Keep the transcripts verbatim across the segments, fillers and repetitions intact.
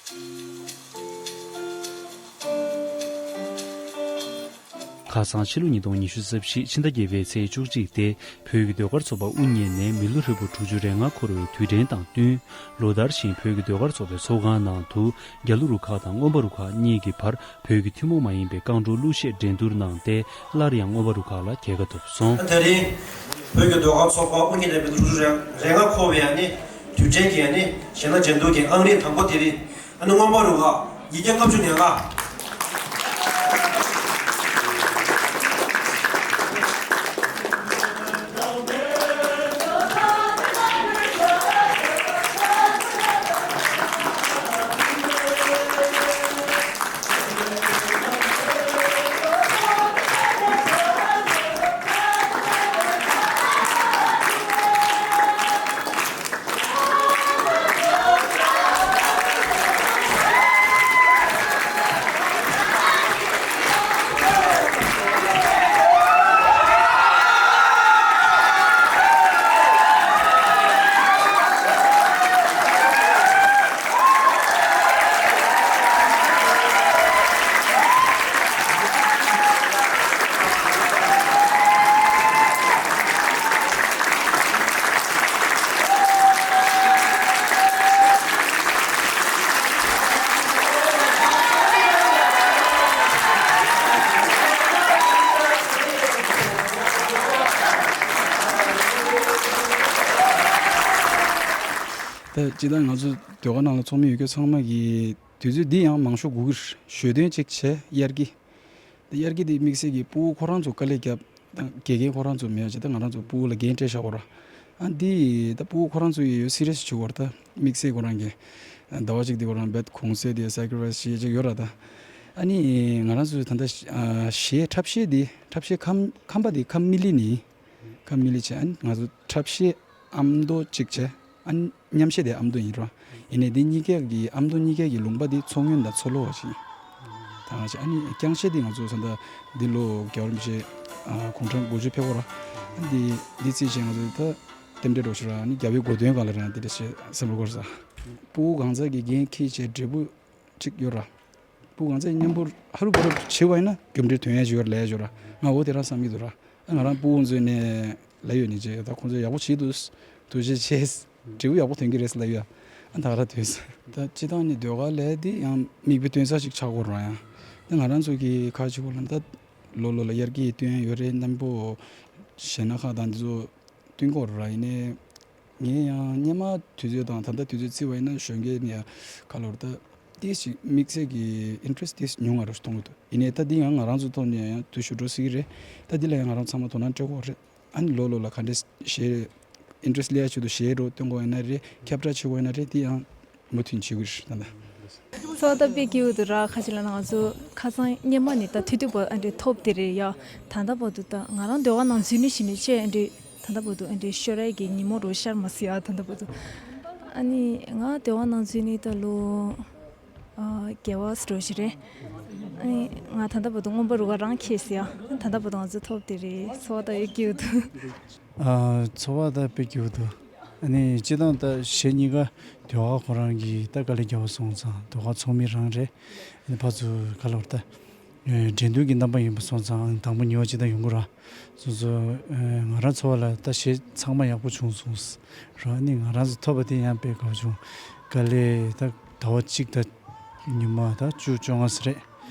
ཁ་སང་ཕྱི་ལོ་ཉིས་སྟོང་ཉི་ཤུ་རྩ་བཞི་ཕྱི་ཟླ་བརྒྱད་པའི་ཚེས་བཅུ་གཅིག་སྟེ། བོད་ཀྱི་ཟློས་གར་ཚོགས་པ་དབུ་བརྙེས་ནས་མི་ལོ་ཧྲིལ་པོ་དྲུག་ཅུ་རེ་ལྔ་འཁོར་བའི་དུས་དྲན་དང་བསྟུན། ལོ་ལྟར་བཞིན་བོད་ཀྱི་ཟློས་གར་ཚོགས་པའི་ཚོགས་ཁང་ནང་དུ་རྒྱ་ལོ་རུ་ཁག་དང་མངོན་པ་རུ་ཁག་གཉིས་ཀྱི་བར་བོད་ཀྱི་ཐུན་མོང་མ་ཡིན་པའི་རྐང་བྲོ་གླུ་གཞས་འགྲན་བསྡུར་གནང་སྟེ། སླར་ཡང་མངོན་པ་རུ་ཁག་ལ་རྒྱལ་ཁ་ཐོབ་སོང་། དེ་རིང་བོད་ཀྱི་ཟློས་གར་ཚོགས་པ་དབུ་བརྙེས་ནས་མི་ལོ་དྲུག་ཅུ་རེ་ལྔ་འཁོར་བའི་ཨ་ནི་དུས་དྲན་གྱི་ཨ་ནི་གཞས་སྣ་འགྲན་བསྡུར་གྱི་ཨང་རིམ་དང་པོ་དེ་རིང་ཨ་ནི་མངོན་པ་རུ་ཁག་ཉིས་བརྒྱ་ལྔ་བཅུ་ནས་ལྔ། ད་སྤྱིར་བཏང་ང་ཚོ་ཟློས་གར་ནང་ལ་ཚོགས་མི་ཡོད་རྒྱུ་ཚང་མ་གིས་དུས་ཚོད་འདི་ཡང་མང་ཤོས་སྒུག་གི་རེད། ཞོ་སྟོན་ཅིག་བྱས། དབྱར་སྐྱིད། དབྱར་སྐྱིད་འདི་དམིགས་བསལ་གྱི་ཕྲུ་གུ་ཁོ་རང་ཚོ་དཀའ་ལས་བརྒྱབ། ད་དགེ་རྒན་ཁོ་རང་ཚོ་མེད་པ་བྱས། ད་ང་རང་ཚོ་ཕྲུ་གུ་ལ་འགན་སྤྲད་བཞག་གོ་ར། ཨ་འདི་ད་ཕྲུ་གུ་ཁོ་རང་ཚོ་ཡི་ཡོད་སི་རི་ཡས་བྱེད་དགོས་ར། ད་དམིགས་བསལ་ཁོ་རང་གི་ཟླ་བ་གཅིག་འདི་ཁོ་རང་རྦད་གུང་སེང་འདི་སེ་ཀི་རི་ཕ་ཡིས་བྱེད་ཀྱི་ཡོད་ར། ད་ཨ་ནི་ང་རང་ཚོ་ད་ལྟ་གཞས་འཁྲབ་གཞས་འདི་འཁྲབ་གཞས་ཁམས་ཁམས་པ་འདི་ཁམས་མི་ལི་ནི་ཁམས་མི་ལི་བྱས། ཨ་ནི་ང་ཚོ་འཁྲབ་གཞས་ཨ་མདོ་གཅིག་བྱས། ཨ་ནི་མཉམ་གཞས་དེ་ཨ་མདོ་ཡིན་ར། ཡིན་ནའི་འདི་གཉིས་ཀའི་གི་ཨ་མདོ་གཉིས་ཀའི་གི་ལུང་པ་འདི་མཚོ་སྔོན་དང་མཚོ་ལྷོ་བ་ཞིག་ཡིན། ད་ང་ཚོ་ཨ་ནི་རྐྱང་གཞས་འདི་ང་ཚོ་ད་ལྟ་འདི་ལོ་རྒྱལ་བ་རིན་པོ་ཆེ་ཨ་དགུང་གྲངས་དགུ་བཅུ་ཕེབས་ཡོད་ར། ཨ་འདི་འདི་རྩིས་བྱས་ང་ཚོ་ད་རྟེན་འབྲེལ་འགྲོ་ཞུ་ར། ཨ་ནི་རྒྱལ་བའི་གོ་སྟོན་སྒང་ལ་ར་འདི་འདྲ་བྱས་བསམ་བློ་འཁོར་ས། ཕྲུ་གུ་གང་ཟག་གི་འགན་འཁྱེར་བྱས་འབྲས་བུ་གཅིག་ཡོད་ར། ཕྲུ་གུ་གང་ཚད་མཉམ་པོ་ཧ་རུ་བ་རུ་བྱེད་པ་ཡིན་ན་རྒྱུ་འབྲས་ཐོན་ཡ་ཅིག་ཡོད་ར་ལས་ཡ་ཅིག་ཡོད་ར། ང་འོ་དེ་རང་བསམ་གྱི་འདུག་ར། ང་རང་ཕྲུ་གུ་ཚོའི་ནས་ལས་ཡོད་ནི་ཅེ། ད་ཁོང་ཚོས་ཡག་པོ་བྱེད་འདུག་ཐུགས་རྗེ་ཆེ། འབྲས་བུ་ཡག་པོ་ཐོན་གྱི་རེད་ལབ་ཡ། ཨ་ད་ག་ར་ཐོས་སོང་། ད་སྤྱི་བཏང་ནི་ཟློས་གར་ལས་དེ་ཡང་མིག་དཔེ་སྟོན་ས་ཞིག་ཆགས་དགོས་ར། ཡང་ད་ང་རང་ཚོ་གི་ཁ་ཅིག་པོ་ལ་ད་ལོ་ལོ་ལ་དབྱར་སྐྱིད་སྟོན་ཡ་ཡོད་རེད། གནམ་པོ་གཞས་སྣ་ཁག་དང་འདི་ཚོ་སྟོན་གྱི་ཡོད་ར། ཡིན་ནའི་ངས་ཡང་སྔོན་མ་དུས་ཚོད་དང་ད་ལྟ་དུས་ཚོད་བརྩི་བ་ཡིན་ན་གཞོན་སྐྱེས་ནས་ཁ་ལོར་ད་ཏིས་ཅིག་དམིགས་བསལ་གྱི་ཨིན་ཊི་རེ་སི་ཊི་ཏིས་ཉུང་ང་རུ་གཏོང་གི་འདུག་ཡིན་ནའི་ད་འདི་ཡང་ང་རང་ཚོ་ཐོག་ནས་ཡང་དུས་ཞུ་འགྲོ་སྲིད་ཀྱི་རེད། ད་འདི་ལ་ཡང་ང་རང་ཚང་མ་དོ་སྣང་སྤྲད་དགོས་རེད། ཨ་ནི་ལོ་ལོ་ལ་ག་འདྲས་གཞས་ཨིན་ཊི་རེ་སི་ཊི་སླེབས་ཡ་ཆེད་དུ་གཞས་རོ་སྟོན་དགོས་ཡིན་ན་རེད། ཁྱབ་བསྒྲགས་བྱེད་དགོས་ཡིན་ན་རེད། འདི་ཡང་མུ་མཐུད་བྱེད་དགོས་རེད་ད་ལྟ། ཚོགས་ད་དཔེ་སྐྱིད་པོ་འདུག་ར། ཁ་ཅིག་ལ་ང་ཚོ་ཁ་སང་སྔོན་མ་ནས་ད་དུས་དུས་པོ་ཨ་འདྲས་ཐོབ་དེ་རེད་ཡ། ད་ལྟ་བར་དུ་ད་ང་རང་ཟློས་གར་ནང་འཛུལ་ནས་གཞི་ནས་བྱས་ཨ་འདྲས་ད་ལྟ་བར་དུ་ཨ་འདྲས་ཤོར་ཡ་གི་ཉིན་མོ་རུ་ཤར་མ་སོང་ཡ། ད་ལྟ་བར་དུ་ཨ་ནི་ང་ཟློས་གར་ནང་འཛུལ་ནས་ད་ལོ་ཨ་བརྒྱད་པ་འགྲོ་ཞིག་རེད། ཨ་ནི་ང་ད་ལྟ་བར་དུ་མངོན་པ་རུ་ཁག་རང་འཁྱེར་སོང་ཡ། ད་ལྟ་བར་དུ་ང་ཚོ་ཐོབ་དེ་རེད། ཚོགས་ད་དཔེ་སྐྱིད་པོ་འདུག་ཨ་ཚོགས་པ་ད་དཔེ་སྐྱིད་པོ་འདུག་ཨ་ནི་སྤྱིར་བཏང་ད་གཞས་གཉིས་ཀ་ཟློས་གར་ཁོ་རང་གི་ད་དཀའ་ལས་རྒྱག་པ་སོང་ཙང་ཟློས་གར་ཚོགས་མི་རང་རེད། ཨ་ནི་ཕར་ཚུར་ག་ལབ་ད་འགྲན་བསྡུར་གྱི་རྣམ་པ་ཡིན་པ་སོང་ཙང་དང་པོ་གཉིས་པ་ཅི་ད་ཡོང་གི་ར། སོ་སོ་ང་རང་ཚོ་བ་ལ་ད་གཞས་ཚང་མ་ཡག་པོ་བྱུང་སོང་ར། ཨ་ནི་ང་རང་ཚོ་ཐོབ་པ་དེ་ཡང་དཔེ་དགའ་བྱུང་། དཀའ་ལས་ད་ཟླ་བ་གཅིག་ད་ཉི་མ་ད་བཅུ་བཅོ་ལྔ་ཙམ་རེད།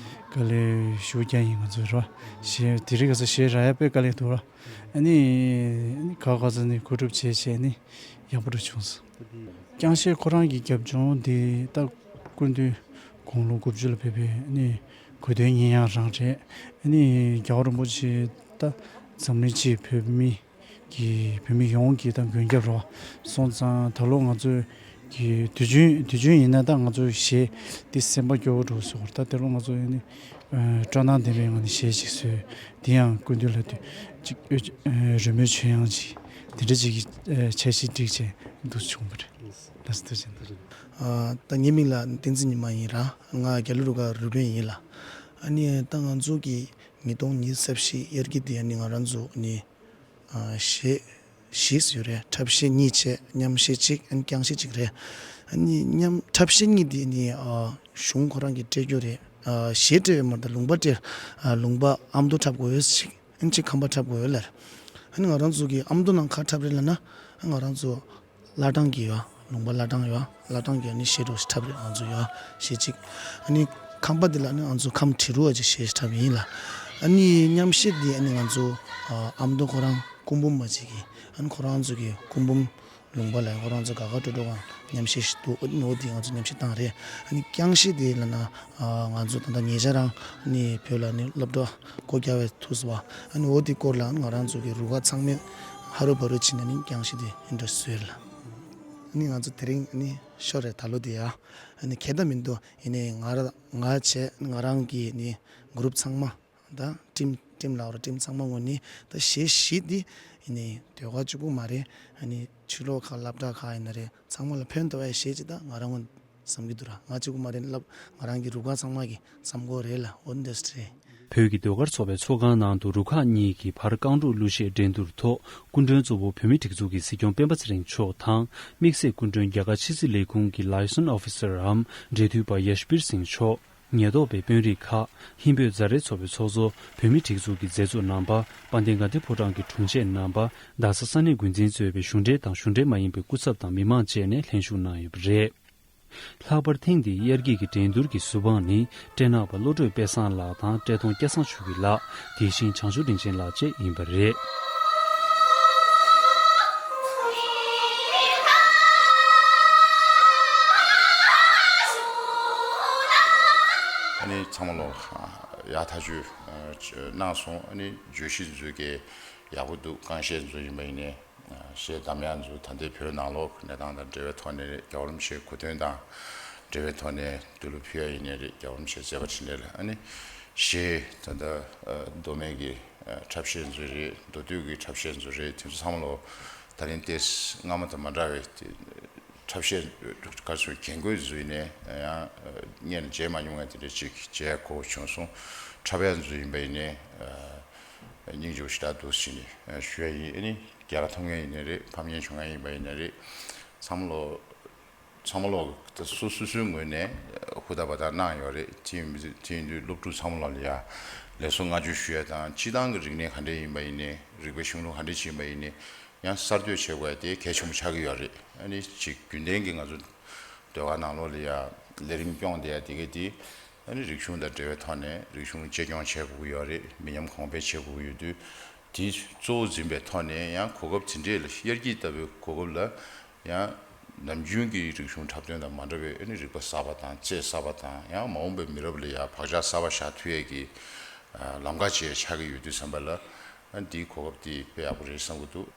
དཀའ་ལས་ཞེ་པོ་རྒྱག་ཡིན་ང་ཚོས་ར། གཞས་དེ་རིང་ཁ་སང་གཞས་རག་ཡ་དཔེ་དཀའ་ལས་འདུག་ར། ཨ་ནི་ཨ་ནི་ག་ག་ཚོད་ནི་གོ་སྒྲུབ་བྱས་བྱས་ནི་ཡག་པོ་འགྲོ་བྱུང་སོང་། རྐྱང་གཞས་ཁོ་རང་གི་རྒྱབ་ལྗོངས་དེ་ད་སྐུ་མདུན་དགུང་ལོ་དགུ་བཅུ་ལ་ཕེབས་པའི་ཨ་ནི་གོ་སྟོན་ཉིན་ཡང་རང་རེད། ཨ་ནི་རྒྱལ་བ་རིན་པོ་ཆེ་ད་འཛམ་གླིང་སྤྱིའི་བོད་མི་གི་བོད་མི་ཡོངས་ཀྱི་ད་མགོན་སྐྱབས་རེད་པ། སོང་ཙང་ད་ལོ་ང་ཚོའི་གི་དུས་རྒྱུན་དུས་རྒྱུན་ཡིན་ན་ད་ང་ཚོའི་གཞས་འདི་སེམས་པ་སྐྱོ་བོ་འགྲོ་སོང་བ། ད་དེ་ལོ་ང་ཚོ་ཨ་ནི་སྤྲོ་སྣང་ལྡན་པའི་ངང་ནས་གཞས་ཅིག་བཟོས། དེ་ཡང་སྐུ་མདུན་ལ་དུས་གཅིག་རོལ་མོའི་ཆོས་དབྱངས་ཅིག་དེ་འདྲ་ཅིག་གི་འཆར་གཞི་བསྒྲིགས་བྱས་འདུག་བྱུང་བ་རེད། ལགས་སོ་ཐུགས་རྗེ་གནང་། ཨ་ད་ངའི་མིང་ལ་བསྟན་འཛིན་ཉི་མ་ཡིན་ར། ང་རྒྱ་ལོ་རུ་ཁག་རུ་དཔོན་ཡིན་ལ། ཨ་ནི་ད་ང་ཚོ་གི་ཉིས་སྟོང་ཉི་ཤུ་རྩ་བཞི་དབྱར་སྐྱིད་དེ་ཨ་ནི་ང་རང་ཚོ་ཨ་ནི་ཨ་གཞས་ བཞི་ཡོད་རེད། འཁྲབ་གཞས་གཉིས་བྱས། མཉམ་གཞས་གཅིག་ཨ་ནི་རྐྱང་གཞས་གཅིག་རེད། ཨ་ནི་མཉམ་འཁྲབ་གཞས་གཉིས་དེ་ནི་ཨ་གཞུང་ཁོ་རང་གིས་སྤྲད་རྒྱུ་རེད། ཨ་གཞས་སྤྲད་པའི་མ་རེད་ད། ལུང་པ་སྤྲད། ཨ་ལུང་པ་ཨ་མདོ་འཁྲབ་དགོས་ཡོད་ཅིག་ཨ་ནི་གཅིག་ཁམས་པ་འཁྲབ་དགོས་ཡོད་ལབ་རེད། ཨ་ནི་ང་རང་ཚོ་གིས་ཨ་མདོ་ནང་ག་འཁྲབ་རེད་ལབ་ན། ཨ་ང་རང་ཚོ་བླ་བྲང་གི་ཡོད། ལུང་པ་བླ་བྲང་ཡོད། བླ་བྲང་གི་ཨ་ནི་གཞས་འདྲ་བོ་ཞིག་འཁྲབ་རེད། ང་ཚོ་ཡོད་གཞས་གཅིག་ཨ་ནི་ཁམས་པ་དེ་ལ་ཨ་ནི་ང་ཚོ་ཁམས་བྲིས་རུ་བ་ཅིག་གཞས་འཁྲབ་ཡིན་ལ། ཨ་ནི་མཉམ་གཞས་དེ་ཨ་ནི་ང་ཚོ་ཨ་ཨ་མདོ་ཁོ་རང་སྐུ་འབུམ་པ་ཅིག་གིས། ཨ་ནི་ཁོ་རང་ཚོ་གི་སྐུ་འབུམ་ལུང་པ་ལ་ཁོ་རང་ཚོ་དགའ་དགའ་སྤྲོ་སྤྲོ་གང་མཉམ་གཞས་ཤིག་འདུག་ཨ་ནི་འོ་དེ་ང་ཚོ་མཉམ་གཞས་བཏང་རེད། ཨ་ནི་རྐྱང་གཞས་དེ་ལབ་ན་ཨ་ང་ཚོ་ད་ལྟ་ཉེ་ཆར་རང་ཨ་ནི་བོད་ལ་ཨ་ནི་སློབ་གྲྭ་སྒོ་རྒྱག་པའི་ཐུགས་སུ་བ། ཨ་ནི་འོ་དེ་སྐོར་ལ་ང་རང་ཚོ་གི་རུ་ཁག་ཚང་མས་ཧ་རུ་བ་རུ་ཕྱིན་ནས་ཨ་ནི་རྐྱང་གཞས་དེ་ཨ་ནི་འདྲ་བཟོས་ལ། ཨ་ནི་ང་ཚོ་དེ་རིང་ཨ་ནི་ཤོར་རེད་ད་ལོ་དེ་ཡ། ཨ་ནི་གལ་ད་མི་འདུག་ཡིན་ནའི་ང་ར་ང་བྱས་ང་རང་གི་ཨ་ནི་གུ་རུབ་ཚང་མ། ད་ཊིམ་ཊིམ་ལབ་ར་ཊིམ་ཚང་མ་ངོས་ནས་ད་གཞས་བཞི་འདི་ཡིན་ནའི་ཟློས་གར་གཅིག་པུ་མ་རེད། ཨ་ནི་ཕྱི་ལོགས་ཁག་སློབ་གྲྭ་ཁག་ཡིན་ན་རེད། ཚང་མ་ལ་ཕན་ཐོགས་པའི་གཞས་ཅིག་ད་ང་རང་ངོས་བསམ་གྱི་འདུག་ར། ང་གཅིག་པུ་མ་རེད་ལབ། ང་རང་གི་རུ་ཁག་ཚང་མ་གི་བསམ་དགོས་རེད་ལ། འོ་འདི་འདྲ་རེད། བོད་ཀྱི་ཟློས་གར་ཚོགས་པའི་ཚོགས་ཁང་ནང་དུ་རུ་ཁག་གཉིས་ཀྱི་བར་རྐང་བྲོ་གླུ་གཞས་འགྲན་བསྡུར་ཐོག་སྐུ་མགྲོན་གཙོ་བོ་བོད་མིའི་སྒྲིག་འཛུགས་ཀྱི་སྲིད་སྐྱོང་སྤེན་པ་ཚེ་རིང་མཆོག་དང་། དམིགས་བསལ་སྐུ་མགྲོན་རྒྱ་གར་ཕྱི་སྲིད་ལས་ཁུངས་ཀྱི་Liaison Officer འམ་འབྲེལ་མཐུད་པ་ཡ་ཤ་བིར་སིང་མཆོག་ཉེན་རྟོག་པའི་དཔོན་རིགས་ཁག་ཧིན་བོད་མཛའ་འབྲེལ་ཚོགས་པའི་ཚོགས་གཙོ། བོད་མིའི་སྒྲིག་འཛུགས་ཀྱི་མཛད་གཙོ་རྣམ་པ། དཔལ་ལྡན་དགའ་ལྡན་ཕོ་བྲང་གི་དྲུང་ཆེ་རྣམ་པ། རྡ་ས་ས་གནས་འགོ་འཛིན་གཙོས་པའི་གཞུང་འབྲེལ་དང་གཞུང་འབྲེལ་མ་ཡིན་པའི་སྐུ་ཚབ་དང་མི་མང་བཅས་ནས་ལྷན་ཞུགས་གནང་ཡོད་པ་རེད། ལྷག་པར་ཐེངས་འདིའི་དབྱར་སྐྱིད་ཀྱི་འགྲན་བསྡུར་གྱི་གཟུ་དཔང་ནི་སྤྲེལ་ནག་པ་བློ་གྲོས་དཔལ་བཟང་ལགས་དང་བཀྲས་མཐོང་སྐལ་བཟང་ཆོས་སྐྱིད་ལགས། དེ་བཞིན་བྱང་ཆུབ་རིན་ཆེན་ལགས་བཅས་ཡིན་པ་རེད། ཨ་ནི་ཚང་མ་ལོ་ཡག་ཐག་ཆོད་གནང་སོང་། ཨ་ནི་བརྗོད་གཞི་ཚོ་གི་ཡག་པོ་འདུག་རྐང་བཤད་ཚོ་ཡིན་པ་ཡིན་ནའི། གཞས་གདམ་ཡག་ཚོ་ད་ལྟའི་བོད་ནང་ལོགས་གནས་སྟངས་དང་འབྲེལ་བའི་ཐོག་ནས་རེད། རྒྱལ་བ་རིན་པོ་ཆེའི་གོ་སྟོན་དང་འབྲེལ་བའི་ཐོག་ནས་འདི་ལོ་ཕུལ་ཡག་ཡིན་ནའི་རེད། རྒྱལ་བ་རིན་པོ་ཆེའི་མཛད་པ་འཕྲིན་ལས་ལ་ཨ་ནི་གཞས་ད་ལྟ་མདོ་སྨད་ཀྱི་འཁྲབ་གཞས་ཚོ་རེད། མདོ་སྟོད་ཀྱི་འཁྲབ་གཞས་ཚོ་རེད། དེ་ཚོ་ཚང་མ་ལོ་ད་རིང་ཏེས་སྔ་མ་དང་མ་འདྲ་བའི་འཁྲབ་གཞས་ག་ཚོད་རྒྱན་གོས་ཚོ་ཡིན་ནའི་ཡང་སྔོན་ལ་མཇལ་མ་མྱོང་བའི་དེ་འདྲ་ཅིག་མཇལ་དགོས་བྱུང་སོང་། འཁྲབ་ཡག་ཚོ་ཡིན་པ་ཡིན་ནའི། སྙིང་རྗེ་པོ་ཞེ་དྲག་འདུག་ཟེར་ནས་ཞུ་ཡ་ཡིན། ཨ་ནི་རྒྱ་གར་ཐུག་མཁན་ཡིན་ནའི་རེད། ཕམ་ཉེས་བྱུང་མཁན་ཡིན་པ་ཡིན་ནའི་རེད། ཚང་མ་ལོ་ཚང་མ་ལོ་ད་སོ་སོ་སོའི་ངོས་ནས་ཧུར་ཐག་འབད་ཐག་གནང་ཡོད་རེད། དེ་ཡིན་དུས་དེ་ཡིན་དུས་སློབ་ཕྲུག་ཚང་མ་ལོ་ལ་ཡ་ལེགས་སོ་བསྔགས་བརྗོད་ཞུ་ཡ་དང་། སྤྱིར་བཏང་གི་རིག་གནས་ག་འདྲ་ཡིན་པ་ཡིན་ནའི་རིག་པའི་གཞུང་ལུགས་ག་འདྲ་ཅིག་ཡིན་པ་ཡིན་ནའི་ཡང་གསར་གཏོད་བྱེད་དགོས་ཡ་དེ་གལ་ཆེན་པོ་ཆགས་ཀྱི་ཡོད་རེད། ཨ་ནི་ཅིག་རྒྱུན་ལྡན་གྱི་ང་ཚོ་ཟློས་གར་ནང་ལོགས་ལ་ཡ་ལས་རིམ་སྐྱོང་བསྡད་ཡ་དེ་ག་དེ། ཨ་ནི་རིག་གཞུང་དང་འབྲེལ་བའི་ཐོག་ནས་རིག་གཞུང་གཅེས་སྐྱོང་བྱེད་དགོས་ཀྱི་ཡོད་རེད། མི་ཉམས་གོང་འཕེལ་བྱེད་དགོས་ཀྱི་ཡོད་དུས། དེ་གཙོ་བོ་འཛིན་པའི་ཐོག་ནས་ཡང་གོ་སྐབས་དེ་འདྲས་ལ་དབྱར་སྐྱིད་ལྟ་བུའི་གོ་སྐབས་ལ་ཡང་ནམ་རྒྱུན་གྱི་རིག་གཞུང་འཁྲབ་སྟོན་དང་མ་འདྲ་བའི་ཨ་ནི་རིག་པ་གསར་པ་དང་རྩལ་གསར་པ་དང་། ཡང་མ་འོངས་པའི་མི་རབས་ལ་ཡང་བག་ཆགས་གསར་པ་བཞག་ཐུབ་ཡས་ཀྱི་ལམ་ཁ་ཅིག་ཆགས་ཀྱི་ཡོད་དུས་ཙམ་པ་ལ། ཨ་ནི་དེའི་གོ་སྐབས་དེ་དཔེ་ཡག་པོ་རེད་བསམ་གྱི་འདུག་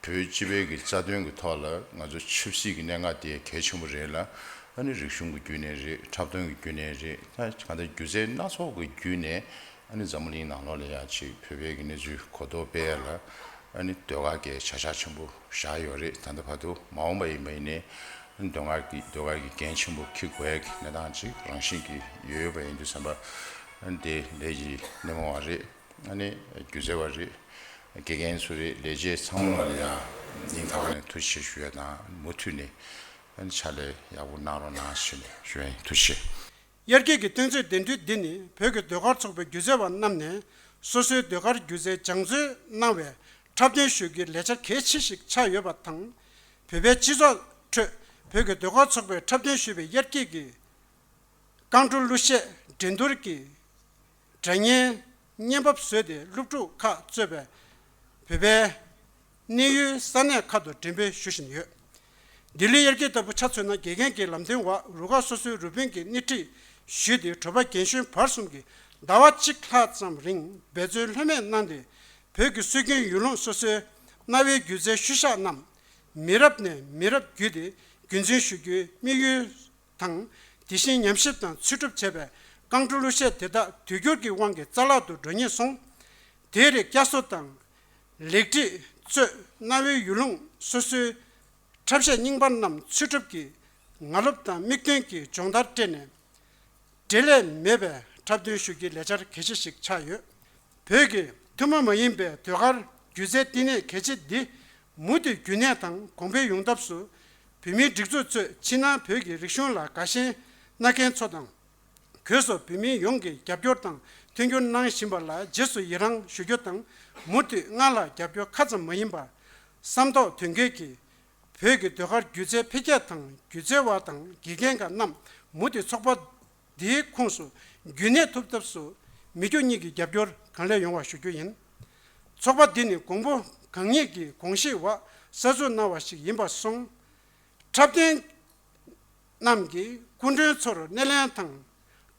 བོད་སྤྱི་པའི་གི་རྩ་དོན་གྱི་ཐོག་ལ་ང་ཚོ་ཆབ་སྲིད་ཀྱི་གནད་འགག་དེ་གལ་ཆེན་པོ་རེད་ལ། ཨ་ནི་རིག་གཞུང་གི་བརྒྱུད་ནས་རེད། འཁྲབ་སྟོན་གྱི་བརྒྱུད་ནས་རེད། ད་གང་ལྟར་སྒྱུ་རྩལ་སྣ་ཚོགས་ཀྱི་བརྒྱུད་ནས་ཨ་ནི་འཛམ་བུ་གླིང་ནང་ལོགས་ལ་ཡ་ཅིག་བོད་པའི་གི་གནས་ཚུལ་གོ་རྟོགས་སྤེལ་ཡ་ལ་ཨ་ནི་ཟློས་གར་གྱི་བྱ་གཞག་ཆེན་པོ་བཞག་ཡོད་རེད། ད་ལྟ་བར་དུ་མ་འོངས་པ་ཡིན་པ་ཡིན་ནའི་ཨ་ནི་ཟློས་གར་གྱི་ཟློས་གར་གྱི་འགན་ཆེན་པོ་འཁྱེར་དགོས་ཡ་གི་གནས་སྟངས་ཅིག་རང་བཞིན་གྱིས་ཡོད་ཡོད་པ་ཡིན་དུས་ཙམ་པ། ཨ་ནི་དེ་ལས་ཀྱི་སྣེ་མོ་བ་རེད། ཨ་ནི་སྒྱུ་རྩལ་བ་རེད། དགེ་རྒན་ཚོ་རེད། ལས་བྱེད་ཚང་མ་ལ་ཡང་སྙིང་ཐག་པ་ནས་ཐུགས་རྗེ་ཆེ་ཞུ་ཡ་དང་། མུ་མཐུད་ནས་ཨ་ནི་ཕྱག་ལས་ཡག་པོ་གནང་རོགས་གནང་ཞུ་ནས་ཞུ་ཡ་ཡིན། ཐུགས་རྗེ་ཆེ། དབྱར་སྐྱིད་ཀྱི་རྟེན་མཛོད་གདན་འདྲེན་འདི་ནི་བོད་ཀྱི་ཟློས་གར་ཚོགས་པའི་སྒྱུ་རྩལ་བ་རྣམས་ནས་སོ་སོའི་ཟློས་གར་སྒྱུ་རྩལ་སྦྱང་བརྩོན་གནང་བའི་འཁྲབ་སྟོན་ཞུ་རྒྱུའི་ལས་འཆར་གལ་ཆེ་ཞིག་ཆགས་ཡོད་པ་དང་། བོད་པའི་སྤྱི་ཚོགས་ཁྲོད་བོད་ཀྱི་ཟློས་གར་ཚོགས་པས་འཁྲབ་སྟོན་ཞུས་པའི་དབྱར་སྐྱིད་ཀྱི་རྐང་བྲོ་གླུ་གཞས་འགྲན་བསྡུར་གྱི་སྒྲ་སྙན་བརྙན་ཕབ་བཟོས་ཏེ་སློབ་ཕྲུག་ཁག་གཙོས་པའི་བོད་པའི་གནས་ཡུལ་ས་གནས་ཁག་ཏུ་འགྲེམས་སྤེལ་ཞུ་བཞིན་ཡོད། ལྡི་ལི་དབྱར་སྐྱིད་ལྟ་བུ་ཆ་མཚོན་ན། དགེ་རྒན་གྱི་ལམ་སྟོན་འོག་རུ་ཁག་སོ་སོའི་རུ་དཔོན་གྱིས་སྣེ་ཁྲིད་ཞུས་ཏེ། དྲོ་པ་རྒན་གཞོན་བར་གསུམ་གྱིས་ཟླ་བ་གཅིག་ལྷག་ཙམ་རིང་འབད་བརྩོན་ལྷོད་མེད་གནང་སྟེ། བོད་ཀྱི་སྲོལ་རྒྱུན་ཡུལ་ལུང་སོ་སོའི་གནའ་བོའི་སྒྱུ་རྩལ་ཤུལ་བཞག་རྣམས་མི་རབས་ནས་མི་རབས་བརྒྱུད་དེ་རྒྱུན་འཛིན་ཞུ་རྒྱུའི་དམིགས་ཡུལ་དང་། དེ་བཞིན་ཉམས་ཞིབ་དང་འཚོལ་སྒྲུབ་བྱས་པའི་རྐང་བྲོ་གླུ་གཞས་དེ་དག་དུས་འགྱུར་གྱི་དབང་གིས་རྩ་བརླག་ཏུ་འགྲོ་ཉེན་སོང་། དེའི་རིགས་བསྐྱར་གསོ་དང་ལེགས་སྒྲིག་གཙོས་གནའ་བོའི་ཡུལ་ལུང་སོ་སོའི་འཁྲབ་གཞས་རྙིང་པ་རྣམས་འཚོལ་སྒྲུབ་ཀྱིས་ངར་རླབས་དང་མིག་སྟོན་གྱི་སྦྱོང་བརྡར་སྤྲད་ནས། འབྲེལ་ལས་མེད་པའི་འཁྲབ་སྟོན་ཞུ་རྒྱུའི་ལས་འཆར་གལ་ཆེ་ཞིག་ཆགས་ཡོད། བོད་ཀྱི་ཐུན་མོང་མ་ཡིན་པའི་ཟློས་གར་སྒྱུ་རྩལ་བསྟི་གནས་གལ་ཆེ་འདི་ མུ་མཐུད་རྒྱུན་གནས་དང་གོང་འཕེལ་ཡོང་ཐབས་སུ། བོད་མིའི་སྒྲིག་འཛུགས་གཙོས་ཕྱི་ནང་བོད་ཀྱི་རིག་གཞུང་ལ་དགའ་ཞེན་གནང་མཁན་ཚོ་དང་། སྒོས་སུ་བོད་མི་ཡོངས་ཀྱི་རྒྱབ་སྐྱོར་དང་མཐུན་འགྱུར་གནང་བཞིན་པ་ལ་རྗེས་སུ་ཡི་རང་ཞུ་རྒྱུ་དང་། མུ་མཐུད་སྔར་ལྷག་རྒྱབ་སྐྱོར་ཁ་ཙམ་མ་ཡིན་པར། བསམ་རྟོགས་དོན་འཁྱོལ་གྱིས་བོད་ཀྱི་ཟློས་གར་སྒྱུ་རྩལ་འཕེལ་རྒྱས་དང་། སྒྱུ་རྩལ་བ་དང་དགེ་རྒན་ཁག་རྣམས་མུ་མཐུད་ཚོགས་པ་འདིའི་ཁོངས་སུ་རྒྱུན་གནས་ཐུབ་ཐབས་སུ། མི་རྒྱུ་གཉིས་ཀྱི་རྒྱབ་སྐྱོར་གང་ལེགས་ཡོང་བ་ཞུ་རྒྱུ་ཡིན། ཚོགས་པ་འདི་ནི་གོང་བུ་གང་ཉིད་ཀྱི་དགོངས་གཞི་འོག་གསར་འཛུགས་གནང་བ་ཞིག་ཡིན་པ་སོང་། འཁྲབ་སྟོན་རྣམས་ཀྱིས་སྐུ་མགྲོན་ཚོར་སྣེ་ལེན་དང་།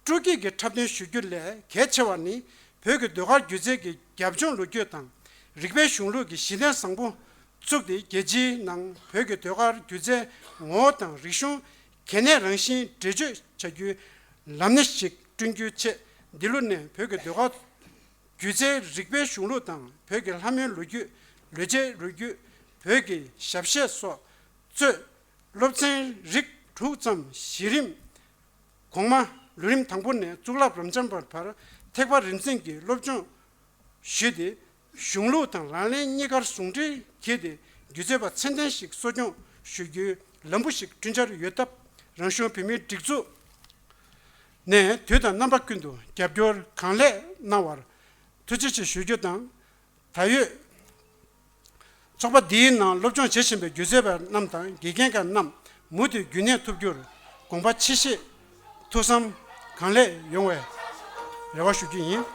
སྤྲོ་སྐྱིད་ཀྱི་འཁྲབ་སྟོན་ཞུ་རྒྱུ་ལས་གལ་ཆེ་བ་ནི། བོད་ཀྱི་ཟློས་གར་སྒྱུ་རྩལ་གྱི་རྒྱབ་ལྗོངས་ལོ་རྒྱུས་དང་། རིག་པའི་གཞུང་ལུགས་ཀྱི་གཞི་རྟེན་བཟང་པོ་བཙུགས་ཏེ། རྒྱལ་སྤྱིའི་ནང་བོད་ཀྱི་ཟློས་གར་སྒྱུ་རྩལ་ངོ་བོ་དང་རིག་གཞུང་གལ་གནད་རང་བཞིན་འགྲེལ་བརྗོད་བྱ་རྒྱུའི་ལམ་སྣེ་ཞིག་བསྐྲུན་རྒྱུའི་ཆེད། འདི་ལོ་ནས་བོད་ཀྱི་ཟློས་གར་སྒྱུ་རྩལ་རིག་པའི་གཞུང་ལུགས་དང་། བོད་ཀྱི་ལྷ་མོའི་ལོ་རྒྱུས། ལོ་ཆས་ལོ་རྒྱུས། བོད་ཀྱི་ཞབས་གཞས་སོགས་གཙོས་སློབ་ཚན་རིགས་དྲུག་ཙམ་གཞི་རིམ་གོང་མ་ལོ་རིམ་དང་པོ་ནས་གཙུག་ལག་རབ་འབྱམས་པ་བར་ཐེག་པ་རིམ་འཛིན་གྱི་སློབ་སྦྱོང་ཞུས་ཏེ། གཞུང་ལུགས་དང་ལག་ལེན་གཉིས་ཀར་ཟུང་འབྲེལ་གྱིས་ཏེ། སྒྱུ་རྩལ་པ་ཚད་ལྡན་ཞིག་གསོ་སྐྱོང་ཞུ་རྒྱུའི་ལམ་བུ་ཞིག་བསྐྲུན་འཆར་ཡོད་སྟབས། རང་གཞུང་བོད་མིའི་སྒྲིག་འཛུགས་ནས་དུས་དང་རྣམ་པ་ཀུན་ཏུ་རྒྱབ་སྐྱོར་གང་ལེགས་གནང་བར་ཐུགས་རྗེ་ཆེ་ཞུ་རྒྱུ་དང་། ད་ཡོད། ཚོགས་པ་འདིའི་ནང་སློབ་སྦྱོང་བྱེད་བཞིན་པའི་སྒྱུ་རྩལ་པ་རྣམས་དང་དགེ་རྒན་ཁག་རྣམས་མུ་མཐུད་རྒྱུན་གནས་ཐུབ་རྒྱུར་དགོངས་པ་ཆེ་བཞེས། ཐུགས་བསམ་གང་ལེགས་ཡོང་བའི་རེ་བ་ཞུ་རྒྱུ་ཡིན།